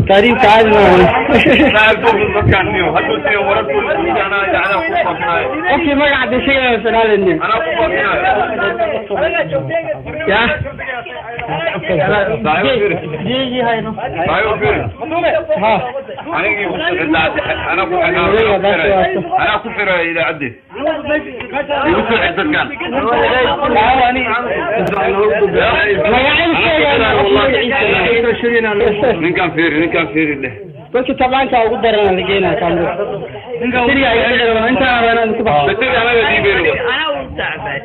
كريم تعال اوكي ما قاعد شيء في النيم يا جي جي هاي ها انا كفر الى عدي يوصل عدة كان ninkaan fiiri leh dadka tabaanka ugu daran la geynaa kaamil siriga ay dhigeen inta aan ku baxo bateri anaga diibeeno ana u tacbay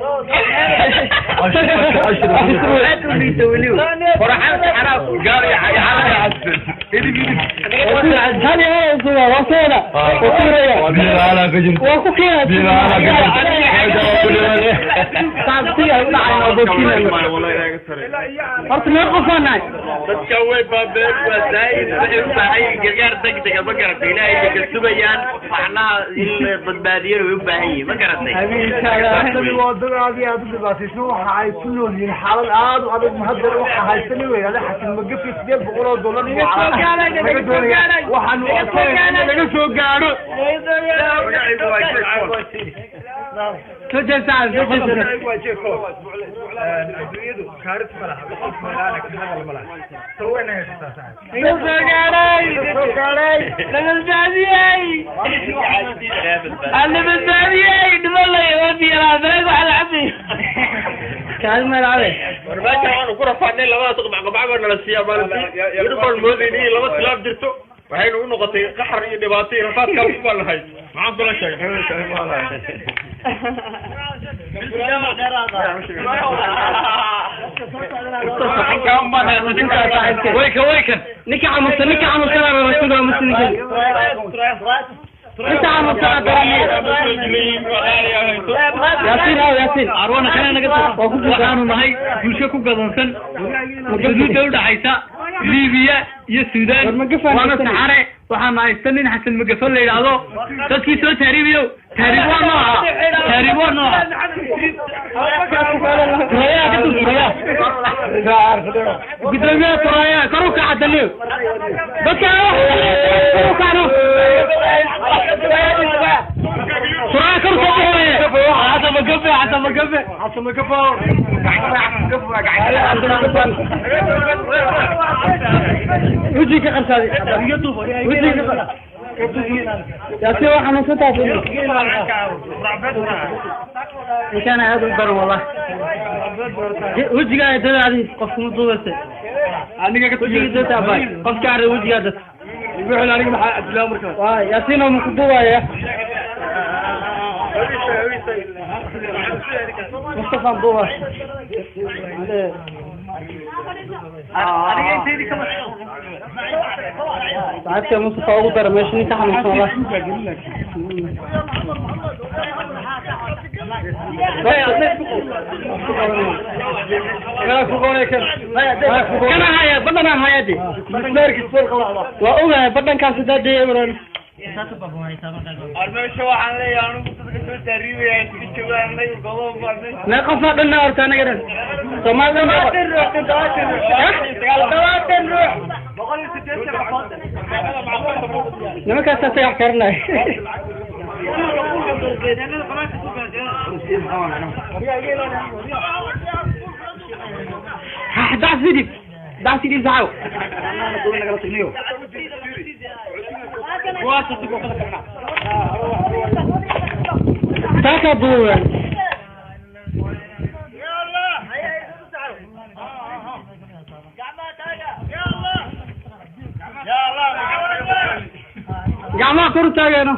gaari xaraka hadi hada wasona wasuraya waa ku keenay taabtiga u dhacay oo bokiina horta meel qofaanay dadka way baabeen waa zaid waxay u baahan yihiin gargaar degdeg ah ma garatay ilaahay bay ka sugayaan macnaha in la badbaadiyana way u baahan yihiin ma garatay waa dad aad iyo aad u dhibaataysan waxa ay ku nool yihiin xaalad aad u adag mahadar waxa haystani weyn xasan magafi $800 laga doonaya waxaanu codsanayna laga soo gaadho soo jeestaan soo jeestaan adduunyadu kaaris ma laha qof meelaana ka hadal ma laha soo weyna haysataa soo gaaray soo gaaray laga badbaadiyay alla badbaadiyay dhimalay oo biyaraa bareeg waxa la cabay kaalma laabe warbaasha waxaanu ku rafaadnay labadaas qubc qubca baa nala siiyaa maalintii uniform moodayni iyo laba tilaab jirto waxaynu u noqotay qaxar iyo dhibaato iyo rafaad kale ku baan nahay maxaan kula sheegay wayka waykan ninka xanuunsan ninka xanuunsan rasuulka muslimka انت عم yaasiin haw yaasiin arwana kana naga waxaanu nahay bulsho ku gadansan xuduudda u dhaxaysa Liibiya iyo Suudaan waana saxare waxaan haysta nin Xasan Magafa la yiraahdo dadkii soo taariibiyo taariib waa nooca taariib waa nooca turaya ka dul turaya gudoomiyaha turaya kor u kaca daliw dadka kor u kacno turaya kor soo baxooye Xasan Magafa Xasan Magafa Xasan Magafa وجهك خمسة وجهك يا سيدي waxaan soo taabay ninkaan aad u bar wallah wajiga ay dadaadi qofku ma duubase aniga ka wajiga dad taabay qofka array wajiga dad wuxuu aniga maxaa adlaa markaa waa yaasiin oo ku duubaya Mustafa duuba aniga inteedii kama saaxiibka Mustafa ugu dara meesha ninka xanuunsan wallah kana haya badana haya de waa ogahay badankaas hadaa dee imran meesha waxaan leeyahay anigu dadka soo taariibaya iska joogaanay godob baa meesha mee qofaa dhanna horta anaga dhan Soomaalida ruux nimankaasaa sagax karinay dac sidib dac sidib saxaw taaka duuban gacmaha kor u taageeno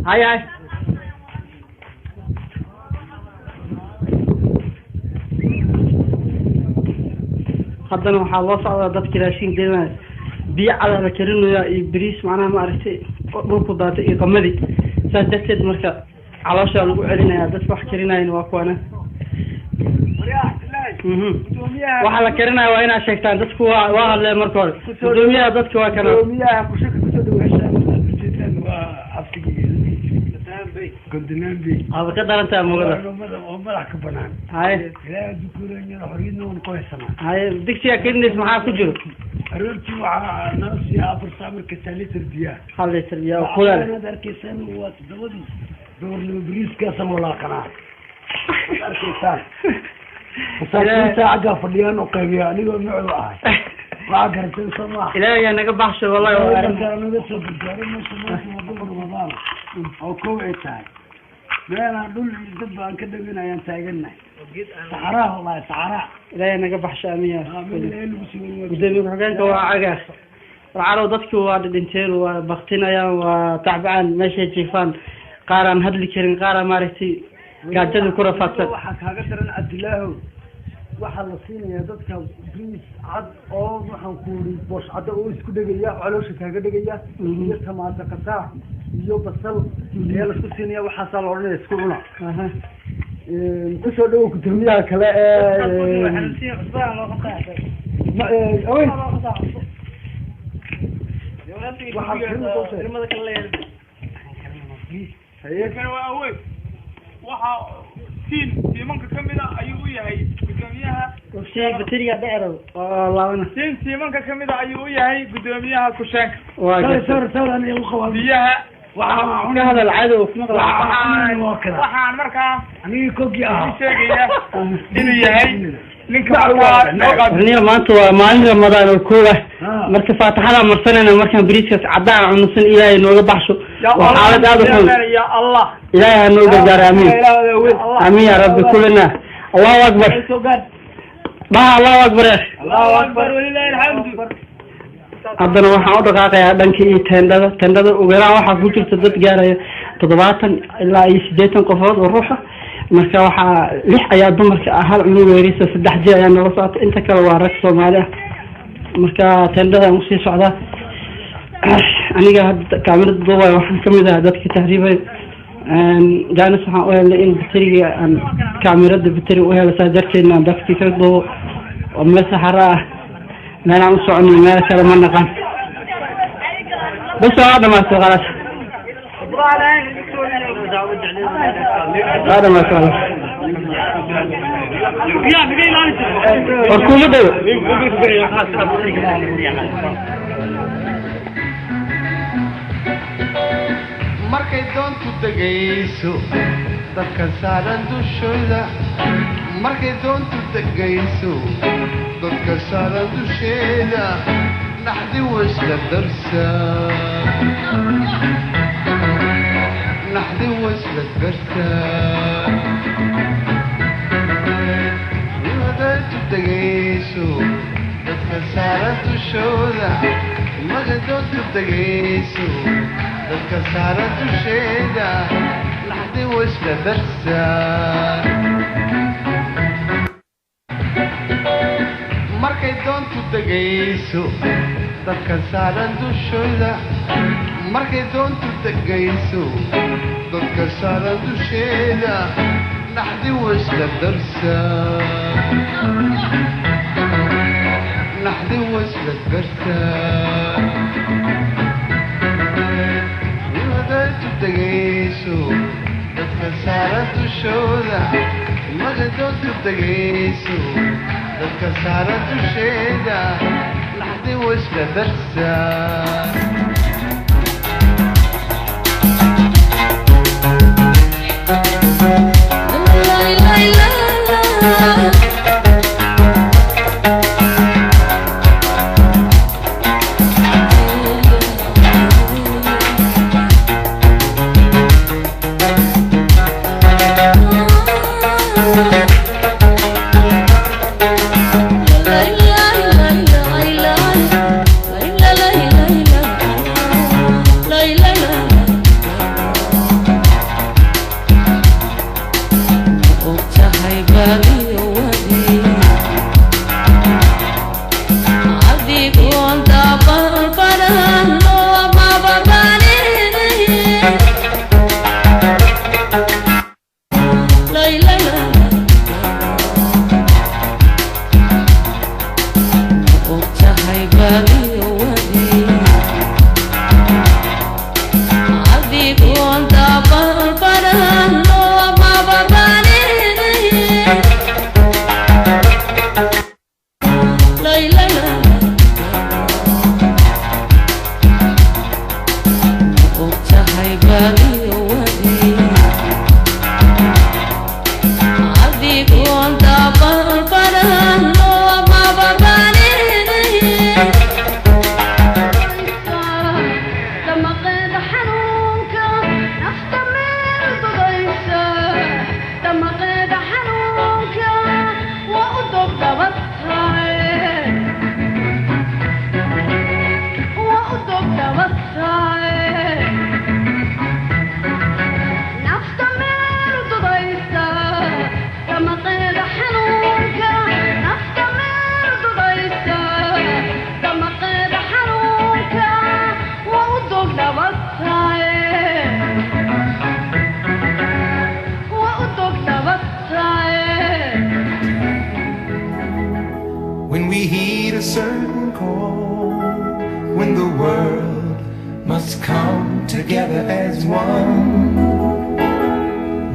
hay hay Haddana waxaa loo socdaa dadki raashin gelinaya, biyo cadaa la karinaya iyo bariis, macnaha ma aragtay, dhulku daatay iyo qamadi. Saas darteed marka calooshaa lagu celinaya. Dadka wax karinayana waa kuwana. Waxa la karinaya waa inaad sheegtaan. Dadku waa hadleen marka hore. Gudoomiyaha dadka waa kana. Gudoomiyaha kushaka kusoo dhaweysha Waaba ka darantahay mugada. Oo madax ka banaan. Haye. Ilaahay hadduu kuleeyana xorriyadna waan ku haysanaa. Haye, digsigaa karinaysa maxaa ku jiro? Aroortii waxaa nala siiya 4 saac markasta litir biyaha. 1 litir biyaa oo kulaal. Waxaad arkaysaan waa 7dii duhurnimo bariiskaasaan walaaqanaa. Waad arkaysaan masaakiinta xaggaa fadhiyaan oo qaybiya, anigoo nucdu ahay. Waxaa garatay soo maaha? Ilaahay yaa naga baxsho, wallahi waa arrin. Markaa naga soo gargaaray meesha. Maanta waa gobol Ramadaan oo kow ay tahay, meelaan dhul iyo dad baan ka dhawin ayaan taagannahay. Saxaraa, wallahi saxaraa. Ilaahay naga baxsho, amiin yaa Aa, meel ilaahay lagu sugan waa. Gudoomiye ku-xigeenka waa cagaar warcarow. Dadku waa dhinteen, waa baktinayaan, waa tacbacaan, meeshay jiifaan. Qaar aan hadli karin, qaar aan maaragtay gaajada ku rafaadsan. Waxaa kaaga daran, Cabdilaahow, waxaa la siinayaa dadka bariis cad oo waxaan ku uri boosh cadda oo isku dhegaya, caloosha kaaga dhegaya, iyo tamaata qasaac iyo basal ayaa laisku siinaya. Waxaasaa la odhanaya isku cuna. Kusoo dhawow gudoomiyaha kale ee awey. Waxaa haye. Kan waa awey. Waxa tiin tiimanka ka mid a ayuu u yahay gudoomiyaha. Shay bateriga dheer oo laabana. Tiin tiimanka ka mid a ayuu u yahay gudoomiyaha kusheenka. Waa gartay. Sawir sawir aniga u qabaa. Biyaha. Waxaa Ka hadal cadow kuma qaba. waxaa waa kada. Waxaan markaa anigii kogii ahaa sheegaya inuu yahay ninka markaa noo qaabil. Niyo, maanta waa maalin Ramadaan oo koow ah. Marka faataxada marsanayna markaan bariiskaas caddaan cunusan, Ilaahay nooga baxsho. Waa xaalad aad u xun. Ya Allah. Ilaahay ha noo gargaaro. Amiin, amiin yaa rabbi. Kulina Allahu akbar dhaha. Allahu akbar ya. Allahu akbar walilahi alxamdu. Haddana waxaan u dhaqaaqayaa dhanka iyo teendhada. Teendhada ugu yaraan waxaa ku jirta dad gaaraya 70 ilaa iyo 80 qofood oo ruuxa. Marka waxaa lix ayaa dumarka ah, hal cunug weerisa 3 jir ayaa nala socota, inta kale waa rag Soomaali ah. Marka teendhada aan usii socdaa. Aniga hadda kaamirada duubaya waxaan kamid ahaa dadka tahriibay. Jaanis waxaan u helnay in bateriga aan kaamirada bateri u helo, saa darteedna aan dadkii ka duubo. Oo meel saxara ah, meel aan u soconay meel kale ma naqan. Bas, waa dhamaatay, khalaas, waa dhamaatay, khalaas. War kuma dhow. Markay doontu degayso dadka saaran dushooda, markay doontu degayso dadka saaran dusheeda, naxdi wasla darsaa, naxdi wasla darsaa. Doontu degayso dadka saaran dushooda, markay doontu degayso dadka saaran dusheeda, naxdi wasla darsaa. Markay doontu degayso dadka saaran dushooda, markay doontu degayso dadka saaran dusheeda, naxdi wasla darsaa, naxdi wasla darsaa. Doontu degayso dadka saaran dushooda, markay doontu degayso dadka saaran dusheeda, naxdi wasla darsaa. La la la la. La la la la la la la la. When we heed a certain call, when the world must come together as one.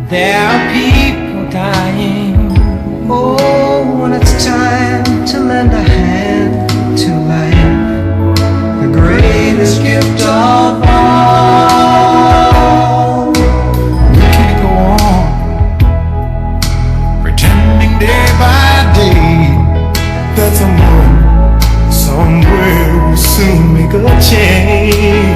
There are people dying. Oh, when it's time to lend a hand to life, the greatest gift of all. We can't go on pretending day by day that someone somewhere will soon make a change.